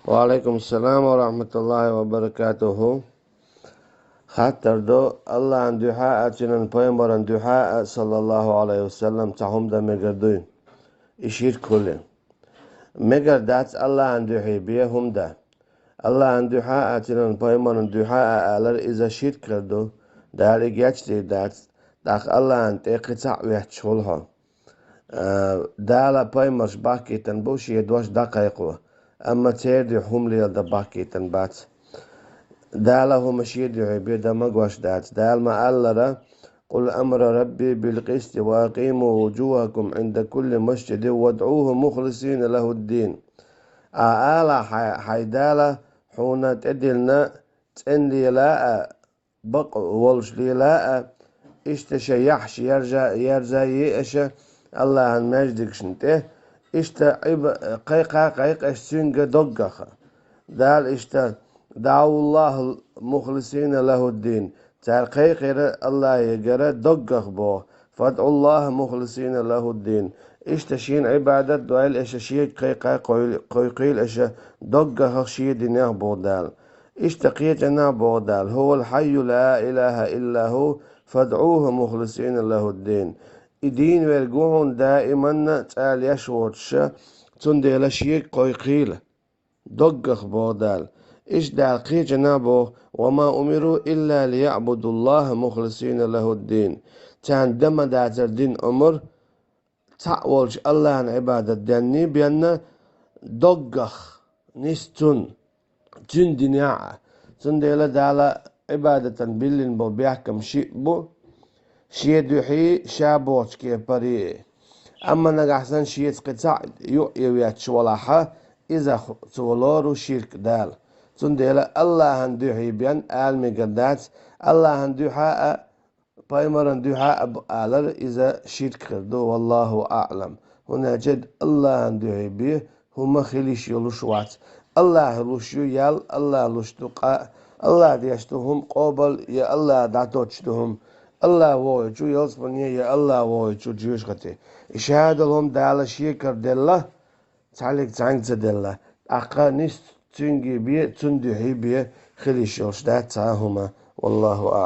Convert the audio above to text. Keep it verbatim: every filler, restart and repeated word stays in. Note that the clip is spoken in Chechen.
Ва алейкум салам ва рахматуллахи ва баракатуху. Хаттар ду, Аллахьан дуьхьа а, цуьнан пайхамаран дуьхьа а, саллаллаху алейхи ва саллам, цхьа хӀума дан мегар дуй? И ширк хуьлу. Мегар дац Аллахьан дуьхьа бе хӀума дан. Аллахьан дуьхьа а, цуьнан пайхамаран дуьхьа а алар, иза ширк хир ду. Дала и гечдийр дац, тӀаккха Аллахьан тӀе кхин цхьаъ ветташ хуьлу хьо. А, Дала пайхамарш бахкийтина бу шен дош дӀакхайкхо, амма церан дуьхьа хӀума леладан бахкийтина бац. Дала хӀума шен дуьхьа бе дан магош дац. Дала ма-аллара: «قل أمر ربي بالقسط وأقيموا وجوهكم عند كل مسجد وادعوه مخلصين له الدين». А, ала хьай, хьай Дала хьуна тӀедиллина цӀена лела а, бакъ волуш лела а, иштта шайн яххьаш яржа, ярзае аша Аллахьан маьждигашна тӀе, иштта Ӏиба-, кхайкха, кхайкха аша цуьнга доггах. Дала иштта: «دعوا الله مخلصين له الدين». Цара кхайкхира Аллахьегара доггах боху. «فادعوا الله مخلصين له الدين». Иштта шена Ӏибадат дойла аша, шега кхайкха, кхой-, кхойкхийла аша доггах шен динех, боху Дала. Иштта кхечанхьа боху Дала: «هو الحي لا إله إلا هو فادعوه مخلصين له الدين». И дийна верг ву хьуна даиманна цӀа леш воцуша, цундела шега кхойкхийла, доггах, боху Дала. Иштта Дала кхечанхьа боху: «وما أمروا إلا ليعبدوا الله مخلصين له الدين». Царна дан ма дацара дина омра, цхьаъ волчу Аллахьан Ӏибадат денний бенна, доггах, нис цунна, цуьнан динехь а. Цундела Дала Ӏибадатан биллина болу бехкам шиъ бу: шен дуьхьий, ша бохучу кепарий. Амма нагахь санна шеца кхин цхьаъ юкъа ветташ валахьа, иза ху-, цо лору ширк Дала. Цундела Аллахьан дуьхьий бен ала мегар дац, Аллахьан дуьхьа а, пайхамаран дуьхьа а бу алар, иза ширк хир ду, валлаху аълам. ХӀунда аьлча Аллахьан дуьхьий бе хӀума хила йиш йолуш вац. Аллахь луш ю ял, Аллахь луш ду къа, Аллахь деш ду хӀума къобал, я Аллахь дӀатоттуш ду хӀума. Аллахь вогӀучу ялсамане, я Аллахь вогӀучу жоьжахате. И шадолу хӀума Дала шен кара делла, цхьаьллиг цхьаьнга ца делла, тӀаккха нис цуьнга бе, цунна дуьхьий бе хила йиш йолуш дац цхьа а хӀума. Валлаху аълам.